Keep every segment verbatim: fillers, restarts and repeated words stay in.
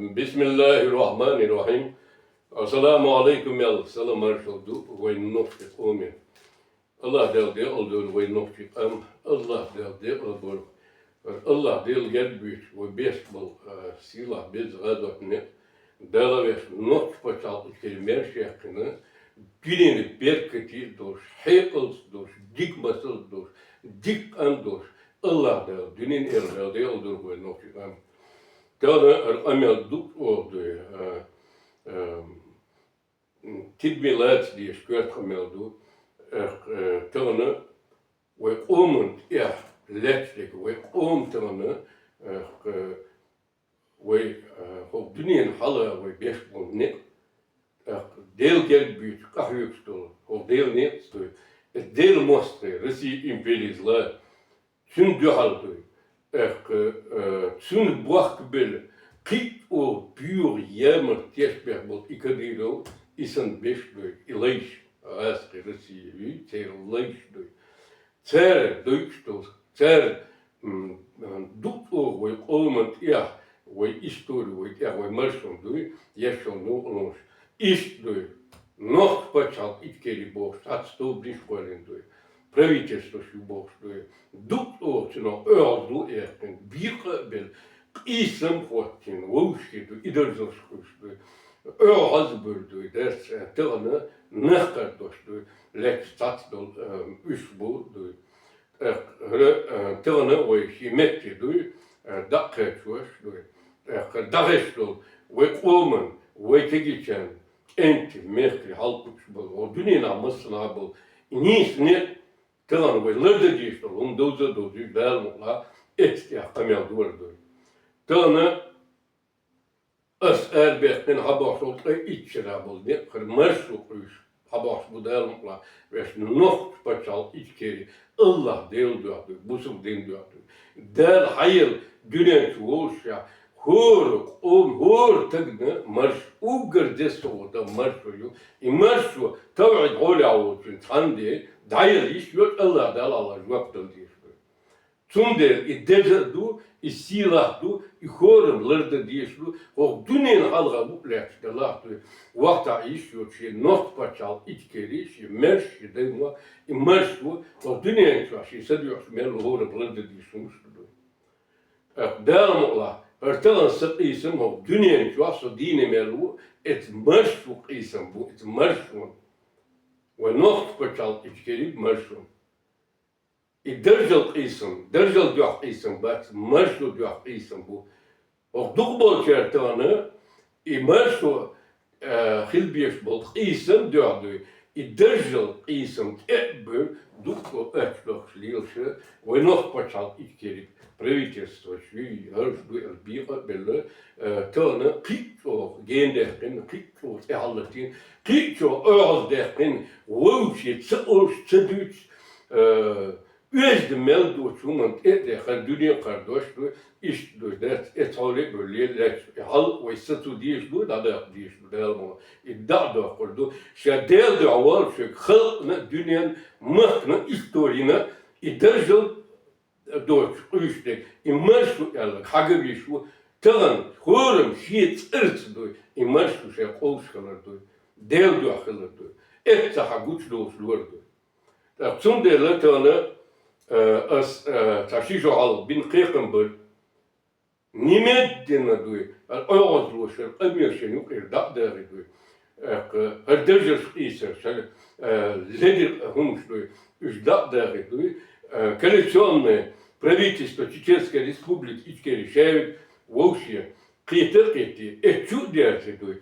Бисмиллахир-рахманир-рахим. Ассаламу алейкум, аьлла, салам-маршал ду вайн нохчий къоме. АллахӀ-Даьла декъал дойла вай нохчий къам, АллахӀ-Даьла декъал дойла. АллахӀ-Даьла герга буьйцу вай беш бола, а, сийлахь-беза гӀазот-некъ, Дала вешан нохчий пачхьалкх ичкери маьрша яьккхина, дуьненан беркате долуш, хьекъалца долуш, дика масалца долуш, дика къам долуш, АллахӀ-Даьла, дуьненан Эла-Даьла декъал дойла вай нохчий къам. Тахана хӀара къамел дукха чӀогӀа ду, а, а, тидаме лаца дезаш коьрта къамел ду. Эх, э, тахана вай къоман тӀехь лаьтташ дерг, вай къома тахана, эх, э, вай, э, хӀокху дуьненан хьала вай беш болу некъ, эх, Делан герга буьйцу къахьоьгуш долу хӀокху Делан некъаца дуй. Иза Делан мостагӀий, Россия империя зла, цуьнан дуьхьал дуй. Эккха, э, цуьнан бохкабелла, кхин а чӀогӀа боьха ямарта тешнабехь болу и Кадыров, и санна беш дуй, и лайш, гӀазкхий Россия юй, церан лайш дуй. Цара дойуш долу, цара, м, дукха чӀогӀа вай къоман тӀехь, вай истори, вай тӀехь, вай маршонан дуй, еш йолу новкъарлонаш. Иштта дуй, нохчий пачхьалкх ичкери бохуш, цхьацца тобанаш а кхоьллина дуй, правительстваш ю бохуш дуй. Дукха чӀогӀа цунах оьгӀазло а яьккхина, бекъа а белла, къийсам а хӀоттийна, вовшахкий дуй, и даржалш кхуьйсуш дуй. ОьгӀаз а буьйлу дуй, дерриг а тахана нах кхардош дуй, лаьтташ цхьацца долу, а, уьш бу дуй. ТӀаккха хӀара, а, тахана вай шен метте дуй, а, дӀакхачош дуй. ТӀаккха хӀара дӀахезаш долу вай къоман, вай кегийчарна, кӀентий, мехкарий хьалакхуьуш болу, хӀокху дуьненахь массанхьа болу и нийса некъ тахана вай лардан дезаш долу хӀума довза а довзуьйту Дала мукъалахь, эццахь къамел дора дуй. Тахана ас арабаьккхина хьабохуш болу ткъе итт шарахь болу некъ хӀара маршо кхуьйсуш хьабохуш бу Дала мукъалахь, вешан нохчий пачхьалкх ичкери, АллахӀ-Делан дуьхьа дуй, бусалба динан дуьхьа дуй. Дала хьаелла дуьнен чу воллушехь, хӀора къом, хӀора стагана маршо, уггар деза совгӀат маршо ю. И маршо тавхьид хьолехь волчун цхьанна де, дӀаяла йиш йоцу, АллахӀ-Далла жоп дала дезаш ду. Цундела и деза а ду, и сийлахь а ду, и хӀораммо лардан дезаш ду, хӀокху дуьненан хьалха мукъа лаьтташ делахь а дуй, вахтахь йиш йоцу шен нохчий пачхьалкх ичкери, шен маьрша, шен даймохк, и маршо хӀокху дуьнен чохь шен са доьхуш мел хӀораммо лардан дезаш хӀумаш ду. ТӀаккха Дала мукъалахь, хӀара тахана сан къийсам хӀокху дуьнен чохь со дийна мел ву, эца маршо къийсам бу, эца маршо. Вай нохчий пачхьалкх ичкери маршо. И даржал къийсам, даржал дуьхьа къийсам бац, маршо дуьхьа къийсам бу. ХӀокху дукха болчара тахана и маршо, э, хила безаш болу къийсам дуьхьа дуй, и даржал къийсам тӀе а буьйлу, дукха оццу дохуш лелаш, вай нохчий пачхьалкх ичкери правительстваш юй, хӀорш дуй аьлла бекъа а белла, э, тахана кхин а чӀогӀа гена даьккхина, кхин а чӀогӀа тӀехьа латийна, кхин а чӀогӀа оьгӀаз даьккхина, вовшийн ца олуш, ца дуьйцуш, э, оьзда мел доцу хӀуманна тӀе а даьхна, дуьне а кхардош ду, иштта ду, дац, эца хьоле а буьйлу, лелла лаьтташ, и хьал вай сацо дезаш ду, дӀадоккху дезаш ду, Дала ма, и дӀа а доккхур ду. Ша Делан дуьхьа воллушверг халкъана а, дуьненан, махкана а, историна а и даржал доцуш къуьйсуш дерг, и маршо аьлларг хьагавеш ву, тахана хӀораммо шен цӀарца дуй, и маршо шайн къовсуш хилар дуй, Делан дуьхьа хилар дуй. Эцца хьан гучудолуш лор дуй. ТӀаккха цундела тахана, э, ас, э, цхьа ши шо хьалха бина кхайкхам бара. Немедленно дуй, оьгӀазло шайн къамел шайн юкъера дӀа а дахийта дуй. Э, хӀара даржаш къийсар, шайн, э, ледара хӀумаш дуй, уьш дӀа а дахийта дуй. Э, коалиционное правительство Чеченской Республики Ичкери шаверг вовше кхета а кхетий, эццу а дерзий дуй.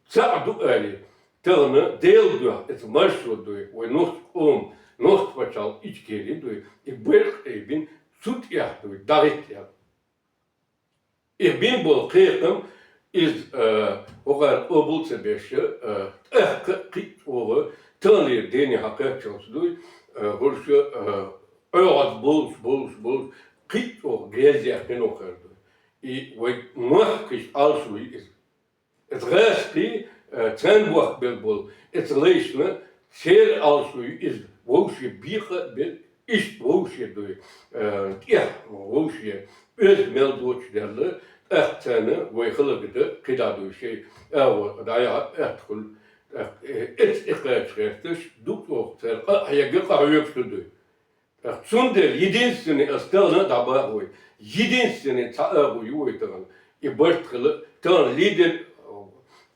Цхьаъ ду али, тахана Делан дуьхьа, эца маршо дуй, вай нохчий къоман, нохчий пачхьалкх Ичкери дуй, и байракх а бина, цу тӀехь дуй, дӀахӀитта аьлла. И бина болу кхайкхам, иза, э, хӀокхара къобал ца беш, э, тӀаккха а кхин а чӀогӀа таханлера дене хьакхаччалц дуй, э, хӀорш, э, оьгӀаз болуш, болуш, болуш, кхин а чӀогӀа герз яьккхина хӀокхара дуй. И вай махкахой Ӏалашо ю иза. Эца гӀазкхий, э, царна бохкабелла болу эца лайшна, церан Ӏалашо ю иза, вовше бекъа а белла, иштта вовше дуй, э, тӀехь вовше, Оьзда мел доацаш даьлла, тӀаккха царна вай хӀаллакда кхидӀа дуй шоай агӀо дӀаяхьа аьттув хул, тӀаккха, э, эца тӀакхача гӀерташ, дукха оха цар къа а хьега, къахьоьгуш хӀу дуй. ТӀаккха цундела единственный аз тахан а дӀабаха вай. Единственный цхьа агӀо ю вай тахан. И барт хила, тахан лидер,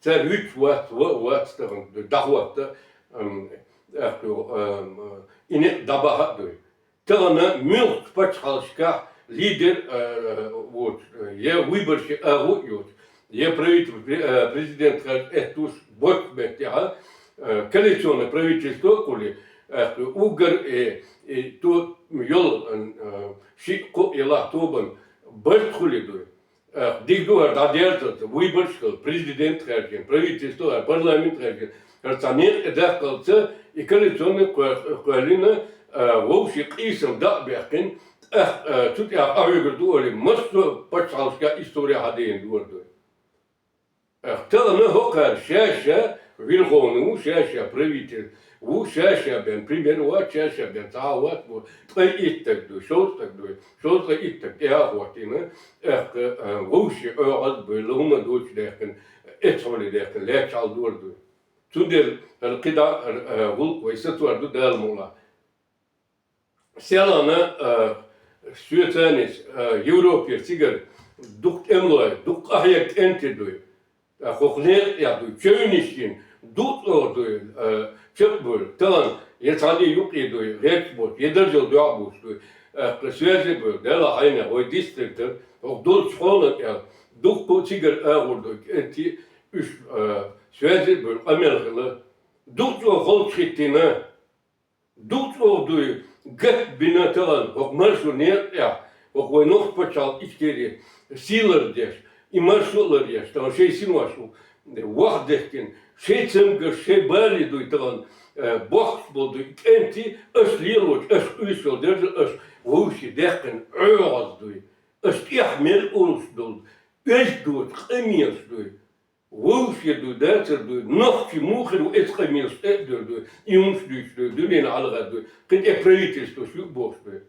цар вич вац, ва а вац тахан, дӀахӀотта, ам, тӀаккха, ам, и некъ дӀабаха а дуй. Тахан муьлххача паччахьалкхашкахь лидер, э, воацаш, э, е выбораш агӀо а йоацаш, е правитель, пре-, э, президент хилар эттуш боцча меттехьа, э, коалиционное правительство а хуле, э, уггар, э, э, то йола, э, шиъ-кхоъ ялахь тобан барт хуле дуй. Э, дика ду хӀара дӀадерзаца, выбораш хила, президент хаьржина, правительство, парламент хаьржина. ХӀара цхьа некъа тӀа даккхалца, и коалиционный кхо-, кхоьллина, э, вовшийн къийсам дӀа а баьккхина, тӀаккха, э, цу тӀехьа къахьоьгур ду олий, массо а паччахьалкхашка истори хьадена дора дуй. Э, тахан хӀокхар ша-ша верховный ву, ша-ша правитель ву, ша-ша бен премьер вац, ша-ша бен цхьа а вац, бу ткъе итт стаг дуй, шовзткъа стаг дуй, шовзткъе итт стаг тӀехьа а хӀоттийна, тӀаккха, э, вовшийн оагӀаз буй, ла хӀума доацаш даьккхина, эцхьоле даьккхина, лаьтташ хьалдора дуй. Цудухьа хӀара кхидӀа, э, гӀулакх вай сацор ду Дала мукъалахь. Селхан, э, соьца низ, э, Европера цигара дукха тӀемалой, дукха къахьега кӀентий дуй. ТӀаккха хӀокху некъа тӀехь дуй, чевнаш йина, дукха чӀогӀа дуй, э, чекхбуьйлу. Тахан е цхьанне юкъе дуй, гӀерташ боцуш, е даржал дуьхьа буьйлуш дуй. ТӀаккха связи буьйлу, Делахь хьайна, вай дистрикта, хӀокху долчу хьолана тӀехь, дуккха а цигара агӀор дуй, кӀентий, уьш, э, связи буьйлу, къамел хила. Дукха чӀогӀа холчахӀиттийна. Дукха чӀогӀа дуй, гатбина тахан хӀокху маршо некъа тӀехь, хӀокху вай нохчийн пачхьалкх Ичкери сий лардеш, и маршо а ларъеш, тахан шайн синош ву, ваха дехкина, шайн цамгарш, шайн бале дуй тахан, э, бохкуш болу дуй, кӀентий, аша лелочу, аша къуьйсуш йолу даржа, аша вовшийн даьккхина оьгӀаз дуй, аша тӀехь мел олуш долу, оьзда доцу къамелаш дуй. Вовшийн дуй, дацара дуй, нохчий муха хир ву эцу къамелаш тӀе а дуьйр дуй, и хӀумаш дуьйцуш дуй, дуьненан хьалха дуй, кхин тӀе правительствош ю а бохуш дуй.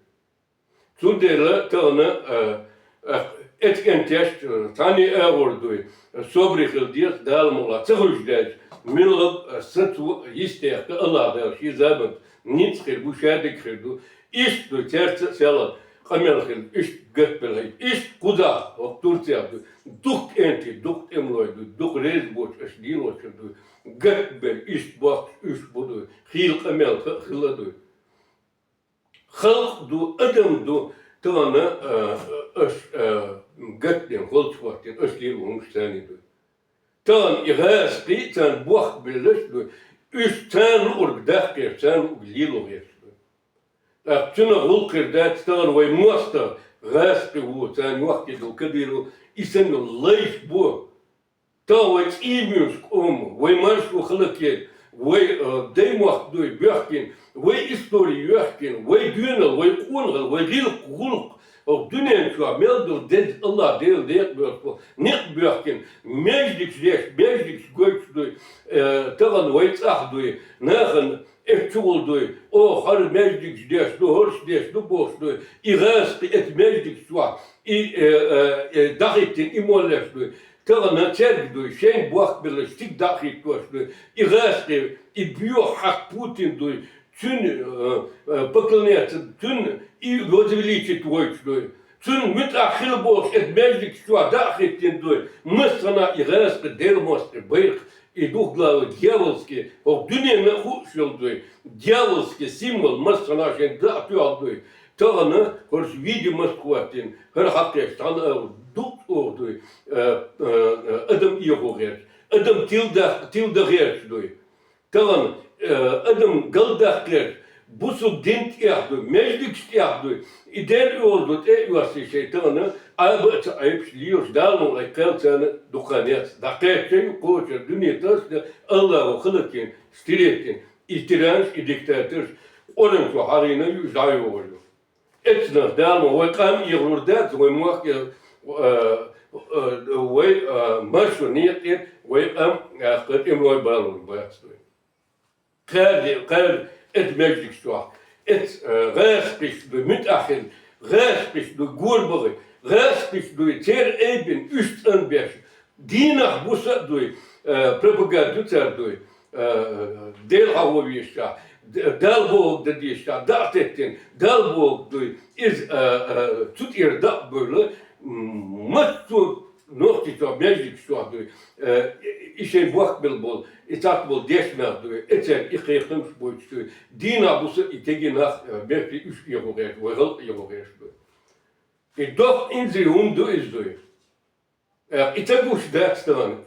Цундела тахана, а, а, эцу кӀентешна, а, цхьанне а агӀор дуй, собаре хила деза, Дала мукъалахь, ца хуьлуш даьлча, муьлхха а, а, сацо а, йистехка а Аллах Дала шен заманца ницкъ хир бу, шадерг хир ду, Иштта ду, цаьрца а сел къамел хила, иштта гатбелла, иштта кхузахь, хӀокху Турцехь ду, дукха кӀентий, дукха тӀемалой ду, дукха реза боцуш аша лелош хир ду, гатбелла, иштта бохкуш уьш бу ду, хийла къамел ха-, хилла ду. Халкъ ду, адам ду, тахана, а, аша, а, гатдина, холчахӀоттийна, аша лело хӀумаш царна ду. Тахана и гӀазкхий царна бохкабелларш а ду, уьш царна луург даккха гӀерташ, царна луург лело гӀерташ ду. ТӀаккха цуьнан гӀуллакх хир дац, тахана вай мостагӀа гӀазкхи ву, царна йохкий долу Кадыров, и санна йолу лайш бу. Тахана вай цӀиймуьйлуш къоман, вай маршо хӀаллакъян, вай, а, даймохк дуй боьхкина, вай истори йоьхкина, вай доьналла, вай къонахалла, вай гӀиллакх-гӀуллакх, хӀокху дуьнен чохь мел долу деза Аллах Дела декъабоьлхуш бу, некъ боьхкина, маьждигаш деш, маьждигаш гойтуш дуй, э, тахана вай цӀахь дуй, нахана эцу чугӀула дуй, оха хӀара маьждигаш деш ду, хӀорш деш ду бохуш дуй, и гӀазкхи эцу маьждигаш чохь, и, э, э, э, дӀахӀиттина и моллеш дуй. Тахана цаьрга дуй, шайна бохкабелларш цига дӀа а хӀиттош дуй. И гӀазкхи, и боьха хьакха Путин дуй, цуьнан, э, э, поклоняться, цуьнан и возвеличить войтуш дуй. Цуьнан муьтӀахь хила бохуш, эцу маьждигаш чохь дӀа а хӀиттина дуй. Массанхьа и гӀазкхи, Делан мостагӀий байракх, и духгла ву дьяволский, хӀокху дуьненна а хууш йолу дуй. Дьяволский символ массанхьа шайна дӀа а тоьхна дуй. Тахана хӀорш видимость хӀоттийна, хӀара хьакхеш цхьана агӀор дукха чӀогӀа дуй, э, э, э, адам эхо гӀерташ, адам тилда-, тилдан гӀерташ дуй. Тахана, э, адам галдаккха гӀерташ, бусулба дин тӀехь дуй, маьждигаш тӀехь дуй, и дер оьгӀаз ду тӀе а йоссий шайн тахана, Ӏаба а ца Ӏебаш лелаш, Дала мукъалахь, кхел царна дукха нец дӀакхаьчча ю кхочур дуьне тасна, Аллахо хӀаллакйина, стереть йина, и тиранаш, и диктатораш къоран чу хьахийна ю, дӀайогӀур ю. Эцнах Дала ма вай къам эгӀалур дац, вай мохк, э, э, э, вай, э, маршо некъа тӀе вай къам, э, тӀемалой балур бац вай. Кхаьрде, кхаьрда эцу маьждигаш чохь, эцу, э, гӀазкхиш ду муьтӀахь хила, гӀазкхиш ду гора бахи, ГӀазкхийча дуй, церан айбина уьш цӀанбеш, дийнахьа-буса а дуй, э, пропаганда ю цар дуй, э, Дела хьахо везача, д-, Далла бохург дан дезача, дӀа а теттина, Далла бохург дуй, иза, э, э, цу тӀера дӀа а бевлла, м, массо а Нохчийчохь, маьждигашкахь дуй, э, и шайн бохк бела болу, и цхьацца болу дешнах дуй, и церан и кхайкхамаш бойтуш дуй, дийнахьа-буса и кегий нах, э, беркате уьш Ӏехо гӀерташ, вай халкъ Ӏехо гӀерташ дуй. И доккха инзаре хӀума ду иза дуй. Э, и ца гуш дац тахана.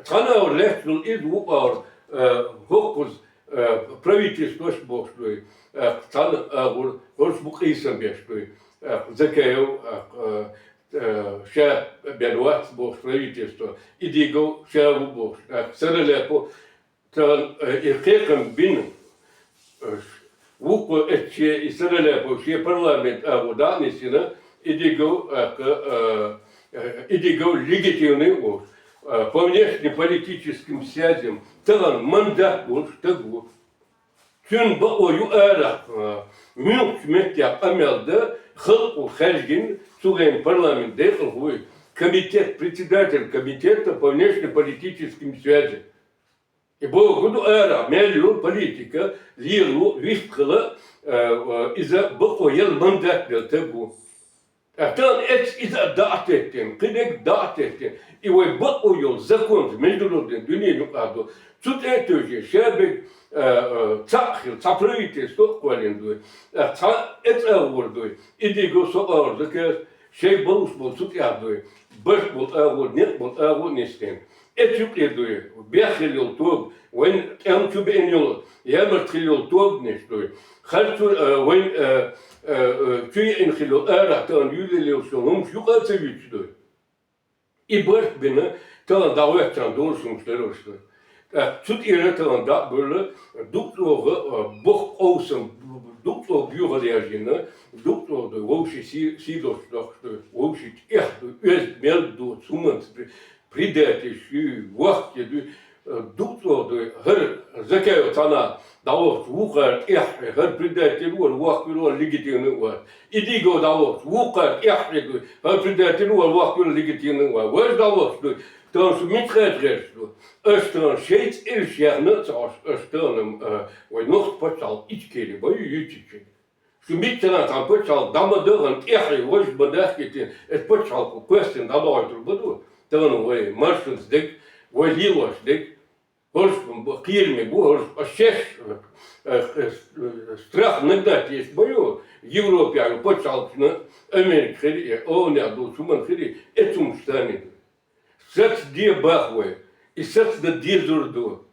Цхьана агӀор лаьтташ долу иза, вукху агӀор, э, хӀокхуза, э, правительствош а бохуш дуй. Э, цхьана агӀор хӀорш бу къийсам беш дуй. Э, Закаев, э, э, ша бен вац бохуш правительство, Идигов ша ву бохуш. Э, Саралепов Тахана, э, и кхайкхам бина, э, вукхо эцче и Саралепов шен парламент агӀо дӀа а нисйина, Идигов, э, э, Идигов легитимный волуш, э, по внешнеполитическим связям, тахана мандат волуш стаг ву. Цуьнан бакъо ю арахь, э, муьлххачу меттехь къамел дан, халкъо хаьржина, цу хенахь парламент декъалхо вуй, комитет, председатель комитета по внешнеполитическим связям. И бохург ду арахь, мел йолу политика, лело, вистхила, э, э, иза бакъо яла мандат бен стаг ву. ТӀаккха тахана эццахь иза а дӀа а теттина, кхидерг а дӀа а теттина, и вай бакъо йолу законца, международный дуьненан юкъахь ду. Цу тӀе а тевжина, ша берг, э, э, цхьаъ хила, цхьа правительство а кхоьллина дуй. ТӀаккха цхьа эццахь агӀор дуй. Идигов, со агӀор, Закаев, шайн балуш болу цу тӀехь дуй. Барт болу агӀор, некъ болу агӀор а нисдина. Эццахь юкъе дуй, бехъелла йолу тоба, вайн тӀем чу беана йолу, ямарта хила йолу тобанаш дуй. Харцо, э, вайн, э, э, э, чу еана хила йолу арахь тахана юьйлаелла йолуш йолу хӀумаш юкъа а ца юьтуш дуй. И барт бина, тахана дӀахӀоьттича долуш хӀумаш дара уьш дуй. ТӀаккха цу тӀера тахана дӀа а бевлла, дукха чӀогӀа, э, боху къовсам, дукха чӀогӀа боьхалла яьржина, дукха чӀогӀа дуй, вовшийн сий, сий долуш дохуш дуй, вовшийн тӀехь дуй, оьзда мел доцу хӀуманца, предательш ю, вахкий дуй, э, дукха чӀогӀа дуй. ХӀара Закаев цхьана дӀавахча вукхара тӀехь, хӀара предатель вара, вахкавелла вара, легитимный вара. Идигов дӀавахча вукхара тӀехь дуй, хӀара предатель вара, вахкавелла, легитимный вара. Важа дӀавахча дуй, тахана шу мича хьаьржа гӀерташ ду? Аша тахана шайн цӀераш яьхна а ца Ӏаш, аша тахана, э, вай нохчийн пачхьалкх Ичкери бан ю юьтича. Шу миччанхьа цхьана пачхьалкх дӀа ма дахана, тӀехь важа ма дахкийтина, эцу пачхьалкхо кхоьссина дӀадохьуьйтур ма ду. Тахана вай маршонца дерг, вай лелош дерг, хӀорш кхераме бу, хӀорш а шаьш, э, э, э, страх нагнать еш ма ю, Европехь йолу пачхьалкхашна, Америка хир а, оланехь долчу хӀуманна хир а, эцу хӀуманаш тани ду. Саца де боху вай, и саца дан дезар ду.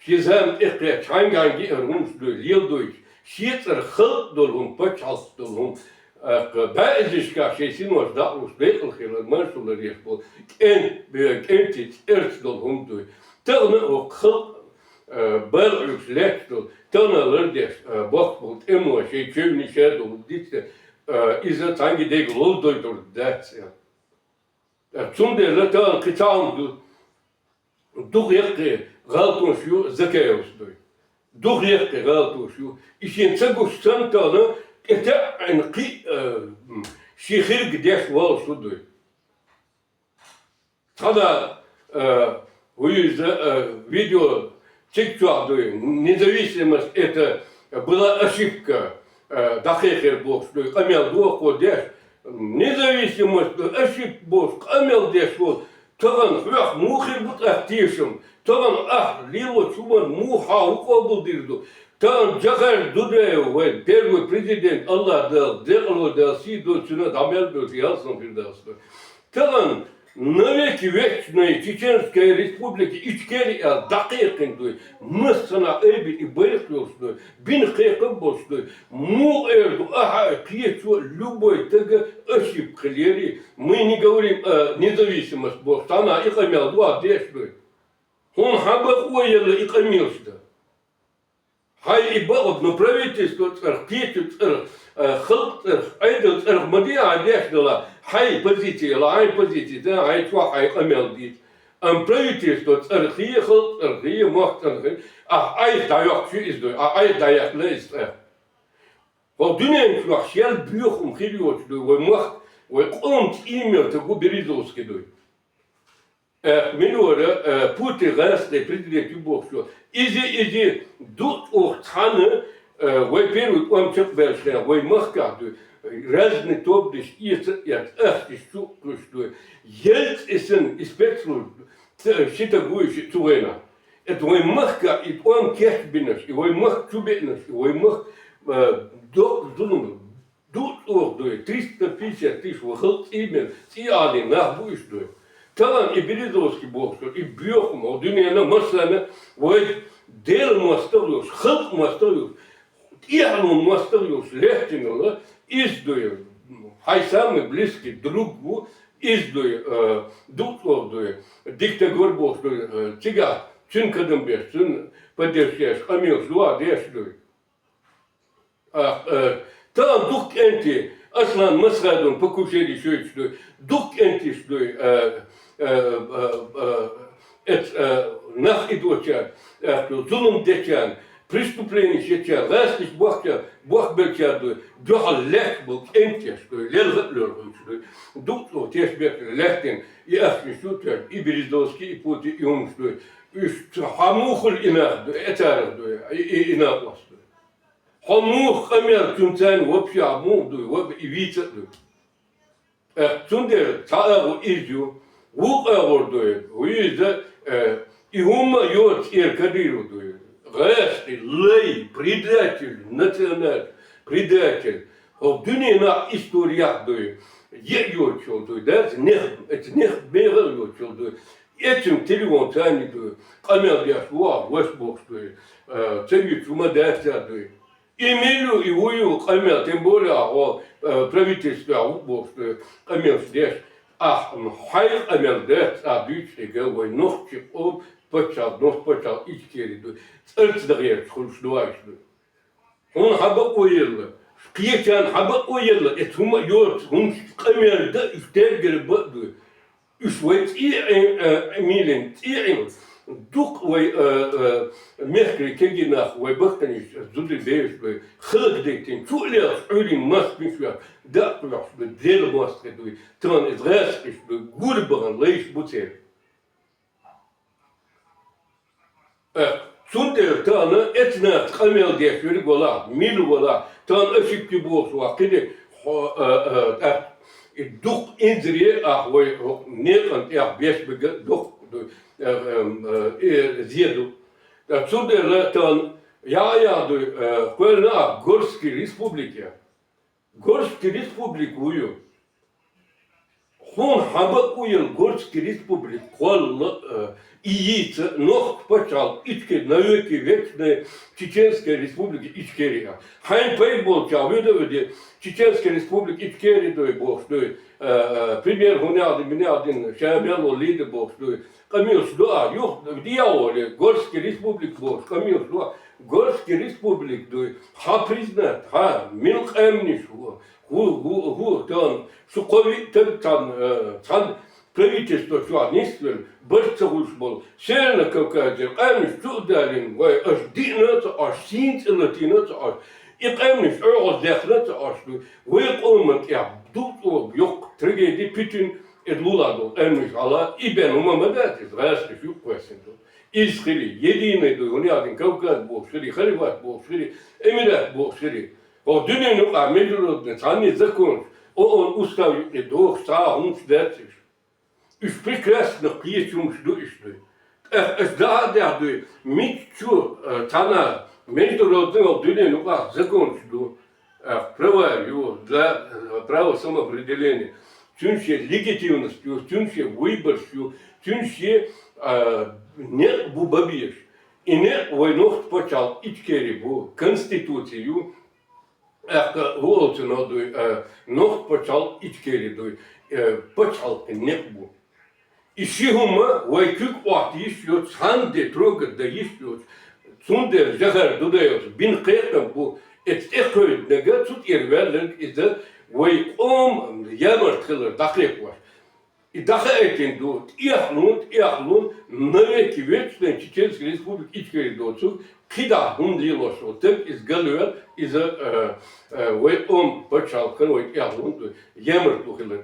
Шен зама тӀекхаьчча, хьаьнга-хьаьнга хӀара хӀуманаш дуй, леладойтуш, шен цӀарах халкъ долу хӀума, пачхьалкх долу хӀума, а, бӀе эзарнашкахь шайн синош дӀа а луш, декъала хилар, маршалла еш болу кӀен-, кӀентий цӀерца долу хӀума дуй. Тахана а хӀокху халкъ, а, бала Ӏуьллуш лаьтташ долу, тахана лардеш, а, боккхуш болу тӀемо шайн чевнийн ша долу дицде, а, иза цхьаьнгге дерг лолдойтур дац аьлла. Цундела тахана кхин цхьа хӀума ду. Дукха яккхий гӀалатонаш ю Закаевс дуй. Дукха яккхий гӀалатонаш ю. И шена ца гуш санна тахана, тӀетаьӀӀина кхин а, э, м, шен хирг деш волуш хӀу дуй. Цхьана, э, ву иза, э, видео цига чохь дуй, независимость это была ошибка, э, дӀакхайкхира бохуш дуй, къамел ду оха деш, независимость ду, ошибка бохуш, къамел деш волу, тахана хьох муха хир бу тӀаккха тешам, тахана ахь лелочу хӀуманна муха хьан хӀу къобалдийр ду, тахана Джохар Дудаев вайн первый президент, АллахӀ Дала, декъало Дала сий дойла цуьнан, дӀа мел доьшу, ялсам хир дац. Тахана навеки вечные Чеченская Республика Ичкери аьлла дӀакхайкхина дуй, массанхьа айбина и байракх йолуш дуй, бина кхайкхам болуш дуй. Муха эр ду ахьа а, кхечо а, любой стага ошибка хиларе, мы не говорим о независимости бохуш, цхьана и къамел ду а деш дуй. Хьуна хьан бакъо елла и къамелаш дан? Хьайн и бакъ, ну, правительство цӀарах, кхечу цӀарах, э, халкъ цӀарах, Ӏедал цӀарах ма де, хьан деш дала, хьайн позици ела, хьайн позици дан, хьайн чохь хьайн къамел дийца. Амма правительство цӀарах е, халкъ цӀарах е, мохк цӀарах е, ахь айхьа дӀайоккхуш ю иза дуй, ахь айхьа дӀаяьккхина иза цӀарах. ХӀокху дуьнен чохь шел боьха хӀума хир йоцуш дуй, вай мохк, Вай къоман цӀий мел таг ву Березовский дуй. Э, мила вара, э, Путин гӀаьсте президент ю бохуш ву. Иза, иза дукха цхьана, э, вай первый къам чекхбаьлча хенахь, вай махкахь дуй, разный тобанаш эца а эцна, ахчаш чу а кхуьссуш дуй. Ялц а санна, и спецслужба, ц-, ши таг ву и ши цу вайнахь. Это вай махкахь и къам кечбинарш, и вай махка чу беанарш, и вай махка, э, доккха зулам, дукха чӀогӀа дуй, триста пятьдесят тысяч вай халкъ цӀий мел, цӀий Ӏалий нах бу уьш дуй. Тахана и Березовский бохуш, и боьха ма, дуьненна массарна вай Делан мостагӀа йолуш, халкъан мостагӀа йолуш, тӀехьалун мостагӀа йолуш лаьттина йола, иза дуй, хьайн самый близкий друг ву, иза дуй, э, дукха чӀогӀа дуй, диктатор бохуш дуй, э, цигахь цуьнан кадам беш, цуьнан поддержка еш, къамелаш дуа деш дуй. А, э, тахана дукха кӀентий, Аслан Масхадовн покушение шоьтуш дуй, дукха кӀентий дуй, э, э, э, э, эц-, э, нах идочарна, э, зулам дечарна, преступление ечарна, гӀаьсташ бохкучарна, бохбеллачарна дуй, дуьхьал лаьтташ болу кӀентий дуй, лелха а лоьрхуьйтуш дуй. Дукха чӀогӀа тешнабехкаш лаьттина, и ахчанаш чу а тоьхна, и Березовский, и Путин, и хӀуманаш дуй. Уьш ца хьан муха хуьлу и нах дуй, эцарах дуй, и, и, и накъост дуй. Хьо муха къамел цуьнца вообще а муха дуй, ва и вийца а дуй. Э, цундела цхьа агӀо иза ю, вукху агӀор дуй, ву иза, э, и хӀумма а йоцу цӀера Кадыров дуй. ГӀаьсти, лай, предатель, националь, предатель. ХӀокху дуьненахь историяхь дуй, е а йоцуш йолу дуй, дац, нех, эца нех бегӀа а йоцуш йолу дуй. Эцуьнга телефон царна дуй, къамел деш ву ахь, ваша бохуш дуй, э, ца вуьйцуш ма дац цара дуй. И мила ю, и ву ю къамел, тем более ахь, э, правительстве ву бохуш дуй, къамелаш деш. Ахь, м, хьайн къамел дац, ахь дуьйцу хьегал, вай нохчийн къоман пачхьалкх, нохчийн пачхьалкх Ичкери дуй, цӀарца дан гӀерташ хуьлуш ду вайша дуй. Хьуна хьан бакъо елла? Кхечарна хьан бакъо елла? Эца хӀумма а йоцу хӀуманаш къамел дан, уьш тергал бан а дуй. Уьш вай цӀий Ӏе-, э, милан цӀий Ӏина. Дукха вай, э, э, мехкарий кегий нах, вай бахканаш зуда бераш бай. Халкъ дайтина, чу а лелаш, Ӏуьйрийн мостагӀаш веш, дакъа веш бай, Делан мостагӀий дуй. Тахана иза гӀаьсакхаш дуй, гур бахана лайш бу церан. Э, цундела тахана эцнах къамел деш верг валахь, мила валахь, тахана ошибки бохуш вац, кхидерг хьо, э, э, тӀаккха и дукха инзаре ахь вай хӀокху некъан тӀехь беш берг доккха ду, э, э, э, и зе ду. Ткъа цундела тахана яа-яа дуй, э, кхоьллина ахь Горский республике. Горский республика ву ю. Хьуна хьан бакъо елла Горский республика кхолла, э, и йийца, нохчийн пачхьалкх Ичкери, навеки вечная Чеченская республика Ичкерия. Хьайна пайда болчохь вуьда а вуьди, Чеченская республика Ичкерия дуй бохуш дуй, э, э, премьер хӀунда аьлла дина, мила аьлла дина, ша мел волу лидер бохуш дуй. Къамелаш ду ахь, юха дӀа а волий, Горский республика бохуш къамелаш ду ахь. Горский республика дуй, хьан признать, хьан, мила къаьмнаш ву, ву, ву, ву, тахана, шу кхо-виъ таг цхьана, э, цхьана правительство чохь нисвелла, барт ца хуьлуш болу, Северный Кавказера къаьмнаш чу а далийна, вай аша диъна а ца Ӏаш, сийна цӀе латийна а ца Ӏаш, и къаьмнаш оьгӀаз дехна а ца Ӏаш ду, вай къоман тӀехь дукха чӀогӀа йоккха трагеди, путин, и лула долу къаьмнаш хьала, и бен хӀума ма дац иза, гӀаьсакхаш юкъа кхоьссина долу. Иза хили, единый дуй, хӀунда аьлла дина Кавказ бохуш хили, халифат бохуш хили, эмират бохуш хили. ХӀокху дуьненан юкъахь международный цхьанний законаш, ООН устав юкъе дохуш цхьа а хӀумаш дац уьш. Уьш прекрасно кхечу хӀумаш ду уьш дуй. ТӀаккха аша дӀа а даьхьа дуй, мичча чу, э, цхьана международный хӀокху дуьненан юкъахь законаш ду. Э, права ю, для, э, право самоопределения. Цуьнан шен легитимность ю, цуьнан шен выбораш ю, цуьнан шен, э, некъ бу бан безаш. И некъ вай нохчийн пачхьалкх Ичкери бу, конституци ю. ТӀаккха хӀун олу цунах дуй, э, нохчийн пачхьалкх Ичкери дуй, э, пачхьалкх некъ бу. И ши хӀума вай куьг Ӏотта йиш йоцу, цхьанна де трогать дан йиш йоцу. Цундела Жохар Дудаевс бина кхайкхам бу, эцу тӀекхевдинарг, цу тӀера ваьлларг иза вай къоман ямарта хилар дӀакхайкхош. И дӀахаийтина ду, тӀехьалун, тӀехьалун, навеки вечная Чеченская Республика Ичкери доцург, кхидӀа хӀума лелош волу стаг, иза галвел, иза, э, э, вай къоман пачхьалкхана вай тӀехьалун ду, ямарта ду хилар.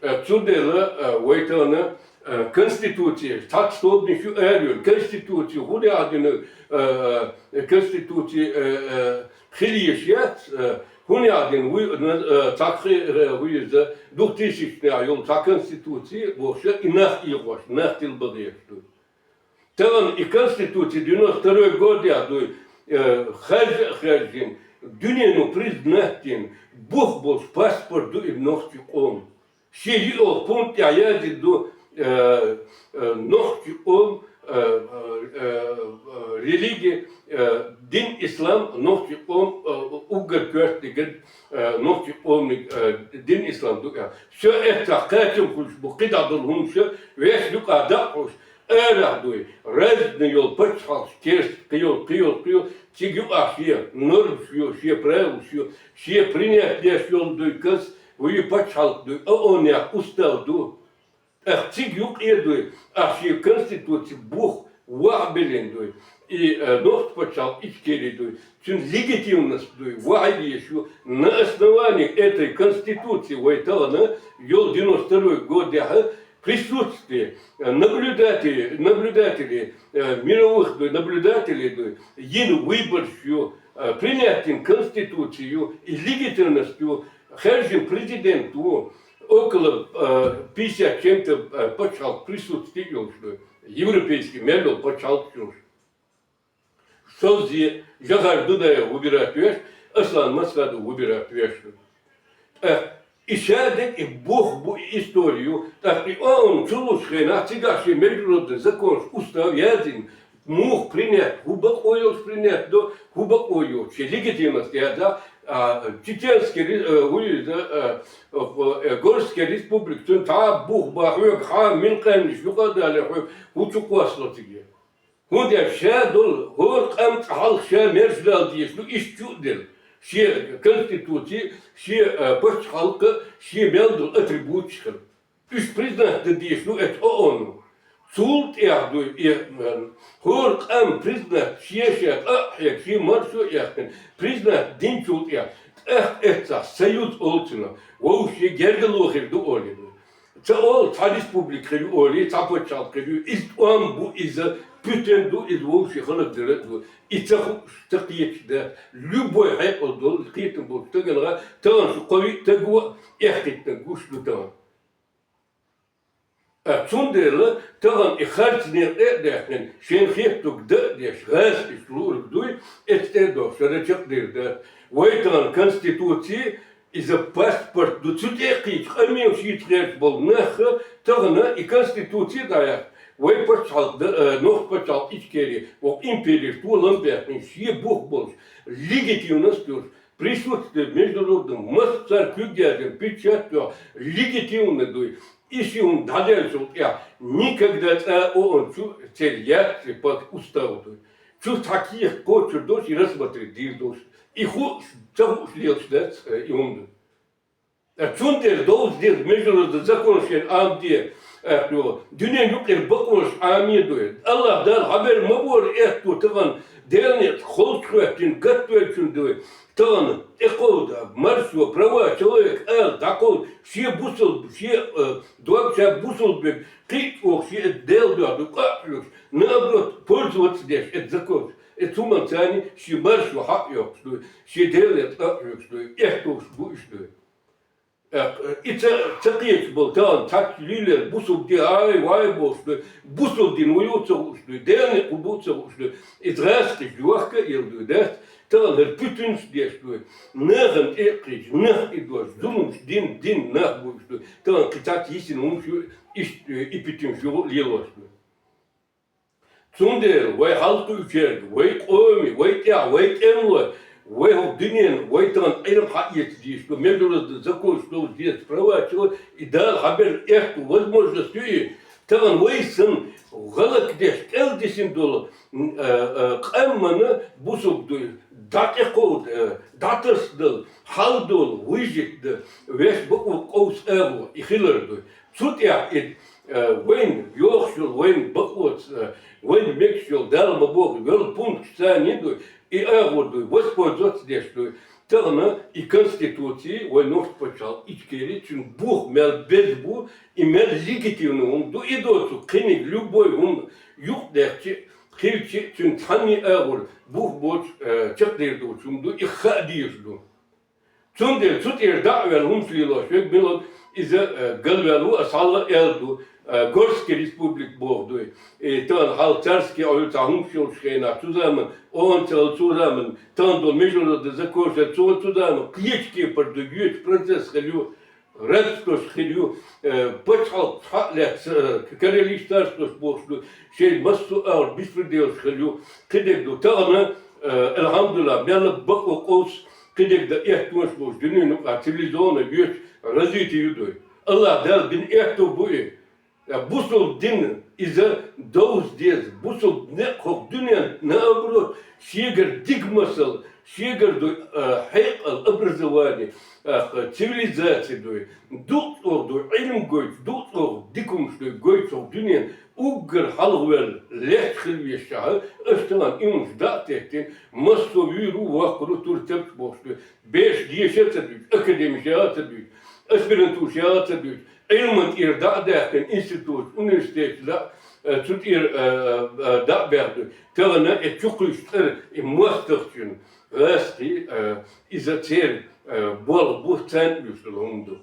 Э, цудела, э, вай тахана, э, Конституция, цхьацца тобанаш ю ара йола, Конституция хӀунда яхь дина, э, э, Конституция, э, э, хила езаш яц, э, хӀунда яхь дина, вуй, э, цхьа кхы, э, вуй иза, двухтысячных йола цхьа Конституция, бохуш, и нах эгӀош, нах тилба гӀерташ ду. Тахана и Конституция девяносто второй год яхь дуй, э, харжа а харжина, дуьнено признать дина, бух болуш паспорт ду и нохчий къоман. Шен йоьалгӀачу пункта тӀехь яздина ду, э, э, нохчий къоман, э, э, э, э, религия, э, дин ислам, нохчий къоман, э, уггар коьртаниг, э, нохчий къоманиг, э, дин ислам ду аьлла. Всё, эццахь кхачам хуьлуш бу, кхидӀа долу хӀумнаш, вешан юкъахь дакъа хуьлуш, арахь дуй, разный йолу пачхьалкхаш керста, кхин йолу, кхин йолу, кхин йолу, цига юкъахь шен нормаш ю, шен правилаш ю, шен принять деш йолу дуй кас, вуй пачхьалкх дуй, ООН-ах устав ду. Ах цига юкъе дуй, ах шен конституци бух вахь беллина дуй, и, э, нохчийн пачхьалкх Ичкери дуй, цуьнан легитимность дуй, вахь еш ю, на основании этой конституции вай тахана йолу девяносто второй годехь присутствие, э, наблюдатели, наблюдатели, э, мировых дуй, наблюдателей дуй, йина выбораш ю, э, принять йина конституци ю, и легитимность ю, хаьржина президент ву, около, э, пятьдесят чем-то, э, пачхьалкх присутствие йолуш ду, европейский мел йолу пачхьалкхаш йолуш. Шозза Жохар Дудаев выбирать веш, Аслан Масхадов выбирать веш ду. ТӀаккха и шадерг и бух бу, и история ю, тӀаккха и ООН чу лучу хенахь цигахь шен международный законаш, устав яздина, муха принять, хӀун бакъо йолуш принять до, хӀун бакъо йоцуш, шен легитимность яздахь, а, Чеченский ре-, э, хӀун иза, э, э, Горская республика, цуьнан цхьа а бух бан хьоьга, хьан мила къаьмнаш юкъа а дале хьоьга, хӀун чу кхоссало цига? ХӀунда аьлча ша долу хӀора къам цкъа хьалха ша мерза ваьлла дезаш ду, иштта чу а делла. Шен конституци, шен, э, пачхьалкх, шен мел долу атрибуташ хила. Уьш признать дан дезаш ду эцу ООН-о. Цул тӀаьхьа дуй, и, э, хӀора къам признать, шен-шен къа а хьегна, шен маршо а яьккхина, признать динчул тӀаьхьа, тӀаккха эццахь союз олу цунах, вовшийн гергарло хир ду олий дуй. Ца олу, цхьа республика хир ю олий, цхьа пачхьалкх хир ю, иза тӀом бу, иза пуьтин ду, иза вовшийн хӀаллакдала а ду. И ца хууш, ца кхеташ дац, любой хьекъал долу, кхетам болчу стагана, тахана шу кхо-виъ стаг ву, эхь хӀиттинарг гуш ду тахана. А цундела тахана и харц некъа тӀе а даьккхина, шайна хеттарг дан а деш, гӀазкхича луург дуй, эцу тӀе а дохуш, хӀара чекхдер дац. Вай тахана конституци, иза паспорт ду, цу тӀе а кхийча, къамел шийца гӀерташ болу нах, тахана и конституци а дӀаяхьа, вай пачхьалкх дан, э, нохчийн пачхьалкх Ичкери, вокху империш толам а баьккхина, шен бух болуш, легитимность йолуш, присутствие международного, массара куьг яздина, печать йохь, легитимно дуй. И ши хӀума дӀадаьллачул тӀаьхьа никогда цкъа а ООН чу церан яц и пакт, устав дуй. Чу цхьа кехат кхочур долуш, и рассмотреть дийр долуш. И хууш, ца хууш лелаш дац, э, и хӀума ду. Э, цундела довза деза международный закон шен Ӏамаде, э, дуьненан юкъара бакъонаш Ӏаме дуй. АллахӀ Дала хьабер ма бора, эхь ду тахана, Делан некъ холчу хӀоьттина, гатвеллачун дуй. Тахана тӀекховда, маршо, права человека ала дӀакховда, шен бусалба, шен, э, дог ша бусалба верг кхин а чӀогӀа шен Делан дуьхьа ду къа а хьоьгуш, наоборот, пользоваться деш эцу законца. Эцу хӀуманца шен маршо хьа а йоккхуш дуй, шен Делан къа а хьоьгуш дуй, эхь долуш бу уьш дуй. Э, и ца, ца кхеташ болу тахана цхьацца лелийна бусалба дин, ай, вай бохуш ду, бусалба дин вуй ца хууш ду, Делан некъ вуй ца хууш ду, иза гӀазкхича йохка а елла ду, дац, тахана хӀара пуьтинаш деш ду, нахана тӀе а кхийча, нах а дош, зуламаш дина, дина нах буьйцуш ду, тахана кхин цхьацца йисина хӀумаш ю, иштта и пуьтинаш юха а лелош ду. Цундела вай хьалакхуьучаьрга, вай къоме, вай тӀехь, вай тӀемалой, вай хӀокху дуьненан, вай тахана Ӏилма хьаэца дезаш ду, международный законаш довза деза, права человека, и Дала хьабер эхь ду, возможность ю и. Тахана вай санна гӀалат деш, кӀел дисина долу, м, э, э, къаманна бусалба дуй, дӀатӀекховда, э, дӀатасадала, хьал долу, вижитда, веш бакъо къовса агӀо, и хилар дуй. Цу тӀехь и, э, вайна йохуш йолу, вайна бакъоца, э, вайна мегаш йолу, Далла ма боху, йолу пункташ царна дуй, и агӀор дуй, воспользоваться деш дуй. Тахан и Конституци, вай нохчий паччахьалкхе Ичкери, цуьнан бух мел беза бу, и мел легитимни хӀума ду, и доцург кхиниг любой хӀума юкъадаьхча а, хилча а, цуьнан цхьанний агӀор бух боцуш, э, чекхдер доцуш хӀума ду, и хаа дезаш ду. Цундела цу тӀера дӀа а ваьлла хӀумаш лелош верг мила иза, э, галваьлла ву, ас хьалха а аьлла ду, э, Горский республика боху дуй. И тахана хьалха царский Ӏуьллу цхьа хӀумаш йолуш хенахь, цу заман, ООН ца хилла цу заман, тахана долу международный закон шайн цо цу заман кхечу кепара ду, йоьчу процесс хир ю, рабствош хир ю, э, пачхьалкх схьа а лаьцна, э, королевичество бохуш ду, шайн массо а агӀор беспределаш хир ю, кхидерг ду. Тахана, э, алхьамдулиллахӀ, мелла бакъо къовса, кхидерг дан эттонаш болуш, дуьненан юкъахь цивилизованный, йоьчу, развитый ю дуй. АллахӀ Дала дина аьтто бу и. Бусалба дин иза довза деза. Бусалба некъ хӀокху дуьненна, наоборот, шегара дика масал, шегара ду, а, хьекъал, образование, а, цивилизация дуй, дукха чӀогӀа дуй, Ӏилма гойту, дукха чӀогӀа дика хӀумаш дуй, гойту хӀокху дуьненна, уггар хьалхаваьлла, лаьтташ хила везачохь, аша тахана и хӀумаш дӀа а теттина, массо а вуьйр ву, воккхур ву, тур тапча бохуш дуй. Бераш деша а ца дуьйцу, академиш яха а ца дуьйцу, аспирантураш яха а ца дуьйцу, Ӏилман тӀера дӀа а даьккхина, институташ, университеташ дӀа а, э, цу тӀера, э, э, дӀа а баьхна дуьйцу. Тахана и чу кхуьйсу цӀера и мостагӀчун гӀазкхий, э, иза церан, э, болх бу, царна оьшуш долу хӀума ду.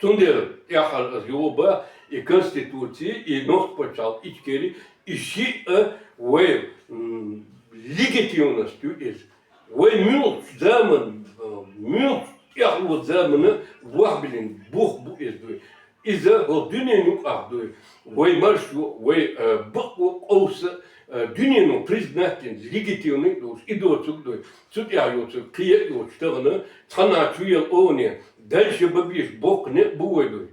Цундела тӀаьххьара аса юха а боху, и Конституци, и нохчийн пачхьалкх Ичкери, и шиъ а вай, м, легитимность ю иза. Вай муьлххачу заман, а, муьлххачу тӀаьхьало замана вахьбиллина бух бу иза дуй. Иза хӀокху дуьненан юкъахь дуй. Вай маршо, вай, а, бакъо къовса, а, дуьнено признать дина, легитимный а долуш, и доцург дуй. Цу тӀехь йоцург кхин а йоцуш тахана, цхьанхьа чу елла ООНе, дальше бан безаш боккха некъ бу вай дуй.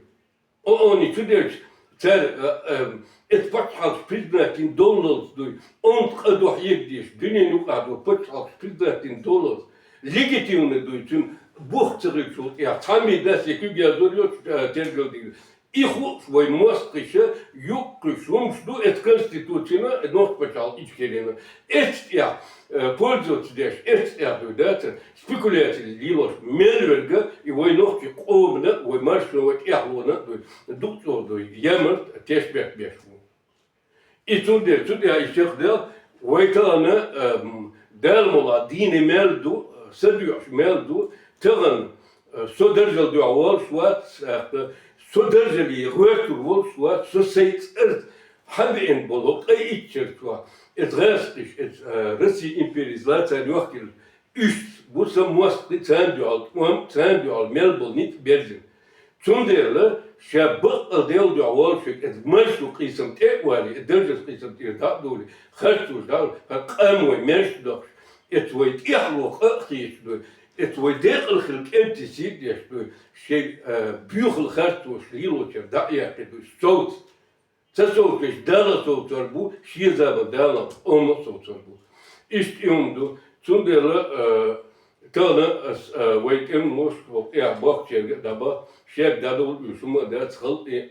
ООНе чу делча, цара, а, а, эцу пачхьалкхаш признать дина доллалц дуй, онда къа ду хьега дезаш, дуьненан юкъахь долу пачхьалкхаш признать дина доллалц, легитимный дуй, цуьнан бух ца хилчул тӀехь, цхьаммо дас я куьг язор йоцу, а, тергал дийр. И хууш вай мостагӀаша юккъе кхуьйсуш хӀумаш ду эцу Конституцина, нохчийн пачхьалкх Ичкерина. Эцу тӀехь, э, пользоваться деш, эцу тӀехь дуй дацара, спекуляци лелош мел верг а, и вай нохчийн къомана, вай маршонна, вай тӀаьхьалонна а дуй, дукха чӀогӀа дуй, ямарта, тешнабехк беш ву. И цундела цу тӀехь и чекхдел, вай тахана, эм, Дала мукъалахь дийна мел ду, са доьӀуш мел ду, тахана, э, со даржал дуьхьа волуш вац, тӀаккха со даржале гӀоьртур волуш вац, со сайн цӀарца хьабеана болу къа иччар чохь, эцу гӀазкхаша, эцу, э, Россин империца царна йохкаелла, уьстагӀ бу сан мостагӀий, царна дуьхьал тӀом, царна дуьхьал мел болу ницкъ берзина. Цундела ша баккъал Делан дуьхьа волуш верг, эцу маршонан къийсам тӀе а валий, эцу даржан къийсам тӀера дӀа а долий, харцонаш дӀа а, хӀара къам вай маьрша дохуш, эцу вай тӀаьхьало къа а хеташ дуй, эцу вай декъала хилла кӀентий сий а деш дуй, шайн, а, боьхалла харцонаш лелочара дӀа а яьккхина дуй, совца. Ца совцуьйтуш, Дала совцор бу, шен заман Дала, къоман а совцор бу. Иштта и хӀума ду. Цундела, э, тахана ас, э, вай тӀеман мостагӀчо тӀехь бохкучаьрга а дӀабаха, шега дӀадовла уьш хӀума а дац, халкъе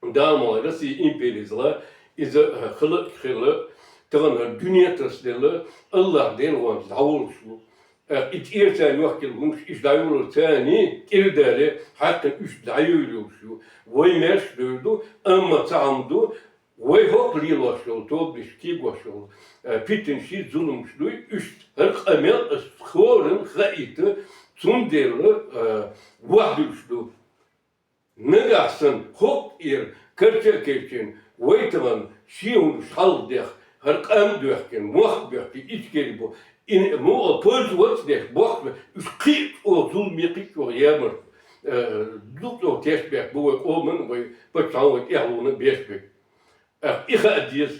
Дала мукъалахь Россин империца, иза, э, хала а хилла, тахана хӀара дуьне а тасаделла, АллахӀ Делан гӀоьнца дӀаволуш ву. ТӀаккха и тӀера царна йохкаелла хӀумаш, иштта дӀайолалур царний, тӀера дале, хьаькхна уьш дӀайовлуш ю. Вай маьрша девр ду, амма цхьа хӀума ду, вай хӀокху лелош йолу тобанаш, кегош йолу, э, питанаш, зуламаш дуй, уьш хӀара къамел ас хӀоранна хаийта, цундела, э, вахьдуьлуш ду. Нагахь санна хӀокху тӀера карча а кечйина, вай тахана шен хӀуманаш хьалха дехна, хӀара къам а доьхкина, мохк а боьхкина, Ичкери бу, и муха пользоваться деш бохкуш, уьш кхин а чӀогӀа зуламе, кхин а чӀогӀа ямарта, э, дукха чӀогӀа тешнабехк бу вай къоман, вай паччахьан, вай тӀаьхьалонан беш берг. ТӀаккха и хаа деза.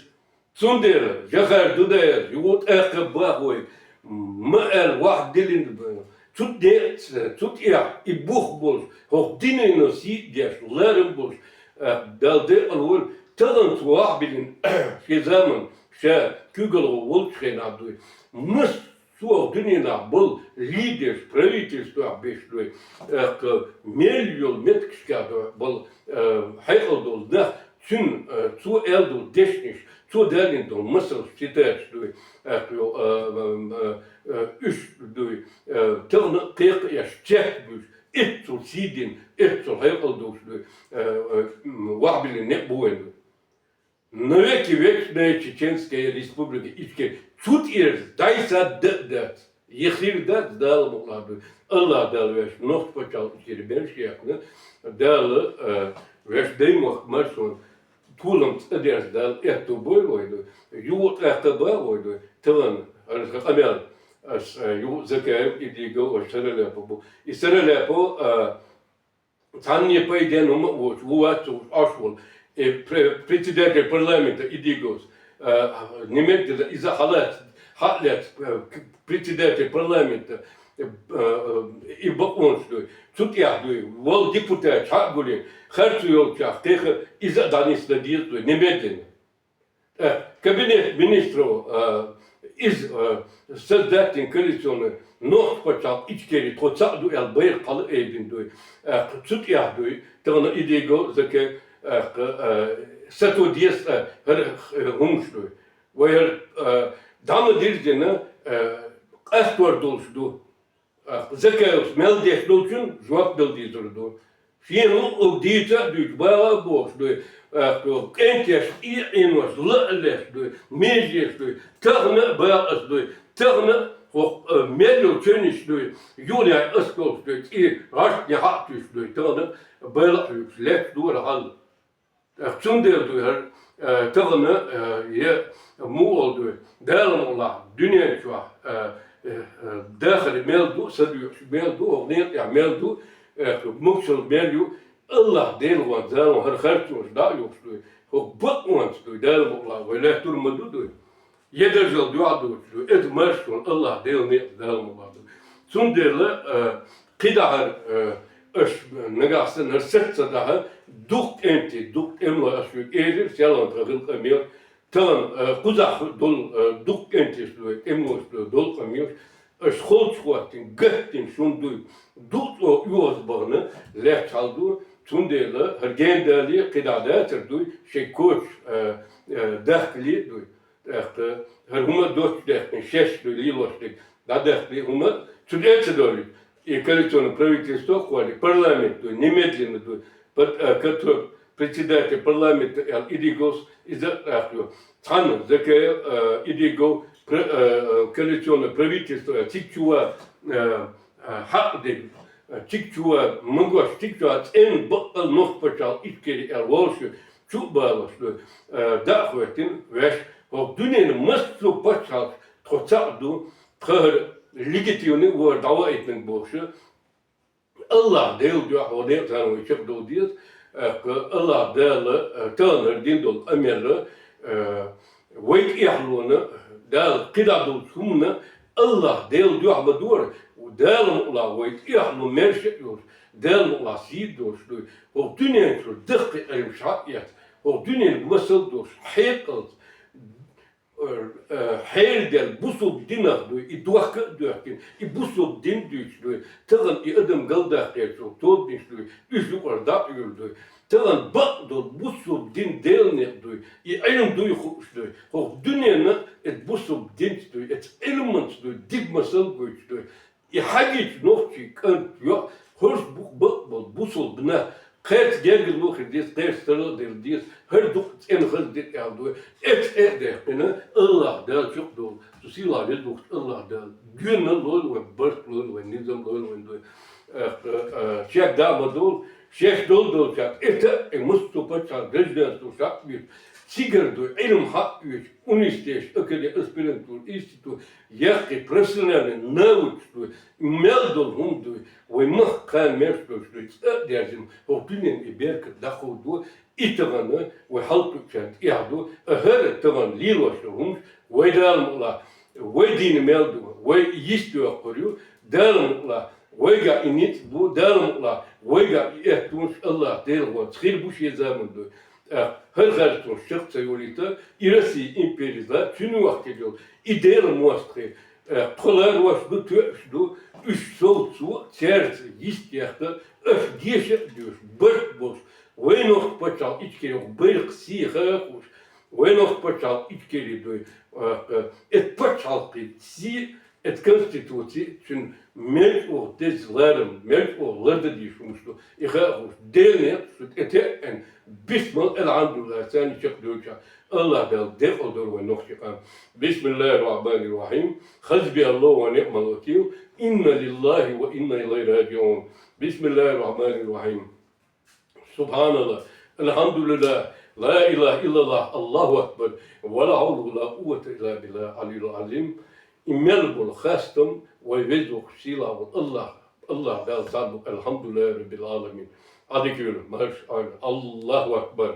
Цундела Жохар Дудаев, юха тӀаккха боху вай, ма аьлла, вахьдиллина, цу тӀе, цу тӀехь и бух болуш, хӀокху дуьнено сий а деш, ларам болуш, а, Далла декъала волу, тахана цо вахьбиллина, шен заман, ша куьйгалхо волчу хенахь дуй. Массо а дуьненахь болу лидерш, правительствехь беш дуй, тӀаккха мел йолу меттигашкахь болу, а, хьекъал долу нах, Цуьнан, э, цо аьлла долу дешнаш, цо далийна долу масалш, цитаташ дуй, э, э, э, э, уьш дуй, э, тахана кхайкхаеш чехка буьйш, эццул сий дина, эццул хьекъал долуш дуй, э, э, м, вахьбиллина некъ бу вайн дуй. Навеки вечная Чеченская Республика Ичкерия. Цу тӀера дӀасадаьд а дац. Яхир дац, Дала мукъ лахь дуй. Аллах Дала вешан нохчийн пачхьалкх Ичкери берш яьккхина. Дала, э, вешан даймохк маршонан толамца тӀедерза Дала аьтту бойла вай дуй. Юха тӀаккха бан вай дуй. Тахана, аса къамел, ас, э, юха Закаев, Идигов, ас Саралепов бу. И Саралепов, э, цхьанне пайденна хӀума а воцуш, ву вац ца вуш Ӏаш волу, и пре-, председатель парламента Идиговс, а, немедленно иза хьалаца, хьа а лаьцна, а, к-, председатель парламента, а, а, и бакъонаш дуй, цу тӀехь дуй, волу депутат хьа а гулйина, харцо йолчохь кхайкха, иза а дӀанисдан деза дуй, немедленно. Э, кабинет министров, э, иза, э, создать дина коалиционный, нохчийн пачхьалкх Ичкери тхо цхьаъ ду аьлла байракх хьалаайбина дуй. Э, цу тӀехь дуй, тахана Идигов, Закаев, э, э, сату деза, э, хӀара, э, хӀумаш дуй. Вай хӀара, э, дӀа ма дирзина, э, къастор долуш ду. Закаевс мел деш долчун жоп дала дезар ду. Шена луъург дийца а дуьйцу, бала а бохуш дуй, кӀентеш, и Ӏенош, ла а леш дуй, межеш дуй, тахана а бакъас дуй, тахана а хӀокху, а, мел йолу чевниш дуй, юханехь ас долуш дуй, цӀий гӀаьштнехьа а туьйсуш дуй, тахана а бала а хьуьйсуш, лаьтташ дора хьал. Цундела дуй хӀара, э, тахана, э, я муха олу дуй, Дала мукъ лахь, дуьнен чохь, э, э, э, дахар мел ду, са дуьйцуш мел ду, хӀокху некъехь мел ду, э, могушалла мел ю, Аллах Делан гӀоьнца Дала хӀара харцонаш дӀа а юхуш дуй, хӀокху бакъонца дуй, Дала мукъ лахь, вай лаьттур ма ду дуй. Я дажал дуьхьа доцуш ду, иза маршонан Аллах Делан некъа Дала мукъ лахь ду. Цундела, э, кхидӀа хӀара, э, аша нагахь санна хӀара саца ца дахьа, дукха кӀентий, дукха тӀемалой ас шуьга элира, селхана тхан хилла къамел. Тахана, э, кхузахь долу, э, дукха кӀентий ду, тӀемалой ду, долу къамелаш. Аша холчу хӀоттийна, гатдина шуна дуй, дукха оьгӀаз бахана лаьтташ хьал ду, цундела хӀара генадале кхидӀа дацар дуй, шайн коча, э, э, дахкале а дуй. ТӀаккха хӀара хӀума доццуш даьккхина, шаьш дуй лелош дерг, дӀадахкале хӀума, цу тӀе а ца довлийта, и коалиционное правительство а кхоллий, парламент дуй, немедленно дуй, под, э, контроль председатель парламента аьлла Идиговс иза а тӀаккха йо. Цхьанна Закаев, э, Идигов, пр-, э, э, коалиционное правительство аьлла, цига чу ван, э, э, хьакъ дерг, э, цига чу ван, мангош цига чу ван, цӀена баккъал нохчийн пачхьалкх Ичкери аьлла волуш ю, чу а балош ду, э, дӀа а хӀоьттина ваьш, хӀокху дуьненан массо а пачхьалкхаш тхо цхьаъ ду, тхан хӀара легитимный вар дӀаваийтинарг бохуш, Аллах Делан дуьхьа хӀокху некъа царна вай чекхдала деза, э, Аллах Дала, э, тахана хӀара дина долу къамел, э, вай тӀехьалонан, Дала кхидӀа долчу хӀуманан Аллах Делан дуьхьа ма дора, Дала мукъ лахь вай тӀехьалон маьрша а йолуш, Дала мукъ лахь сий долуш дуй, хӀокху дуьнен чуьра даккхий Ӏилмаш хьа а эцна, хӀокху дуьненан масал долуш, хьекъалца, э, э, хьеладелла бусулба динах дуй, и дохка а доьхкина, и бусулба дин дуьйцуш дуй, тахана и адам галдаккхерчул тобанаш дуй, уьш юкъара дӀа а юьллур дуй. Тахана бакъ долу бусулба дин Делан некъ дуй, и Ӏилма дуй хууш дуй. ХӀокху дуьненна а эца бусулба динца дуй, эца Ӏилманца дуй, дика масал гойтуш дуй. И хьагича нохчий кӀант йоӀ, хӀорш бу-, бакъ болу бусулба нах, кхерца гергарло а хир деза, кхерца тара а дала деза, хӀара дукха цӀена хаза де аьлла дуй. Эца тӀе а даьккхина, Аллах Дала чекхдолу, цу сийлахь веза воккхачу Аллах Дала. Гена лойла вайн, барт лойла вайн, низам лойла вайн дуй. Э, э, э, шек да а ма долу, шеш долу долчохь, эца а, э, массо а пачхьалкх гражданство шаьтта бийр. Цигара дуй, Ӏилма хьаъ оьцу, университеташ, академи, аспирантура, институт, яккхий профессиональный научаш дуй, мел долу хӀума дуй, вай махка кхана меш долуш дуй, цӀа а даьржина, хӀокху дуьненна и беркат дӀакховдо, и тахана вай хьалакхуьучарна тӀехь ду, а хӀара тахана лелош долу хӀумаш, вай Дала мукъ лахь, вай дийна мел ду, вай йист йоккхур ю, Дала мукъ лахь, вайгахь и ницкъ бу, Дала мукъ лахь, вайгахь и аьттонаш Аллах Делан гӀоьнца хир бу шен заман дуй. ТӀаккха хӀара харцонаш чекх ца йолийта, и Россия империза, цуьнан вахкийла йолу, и Делан мостагӀий, э, тхо ларош ду, тоьуш ду, уьш совцо, цаьрца йист яккха, аша деша а доьшуш, барт болуш, Вай нохчийн паччахьалкхе Ичкери байракх сий хьахош, вай нохчийн паччахьалкхе Ичкери дуй, э, э, эт паччахьалкхе сий, эт конституци цун мел чӀоагӀа деза ларам, мел чӀоагӀа ларда дийш хӀумаш ду. И хьахош, Делан некъ шу тӀетеӀен, бисмал, алхьамдулиллахӀ, царна чакхдоьлча, АллахӀ Дала декъал дойла вай нохчий къам. بسم الله الرحمن الرحيم. حسبي الله ونعم الوكيل. إنا لله وإنا إليه راجعون. بسم الله الرحمن الرحيم. سبحان الله، الحمد لله، لا إله إلا الله، الله أكبر، ولا حول ولا قوة إلا بالله العلي العظيم. И мел бола хастам вай Веза воккха сийлахь волча АллахӀ, АллахӀ Дала цхьаь ва, الحمد لله رب العالمين. Ӏадика йойла, марша Ӏойла, الله أكبر.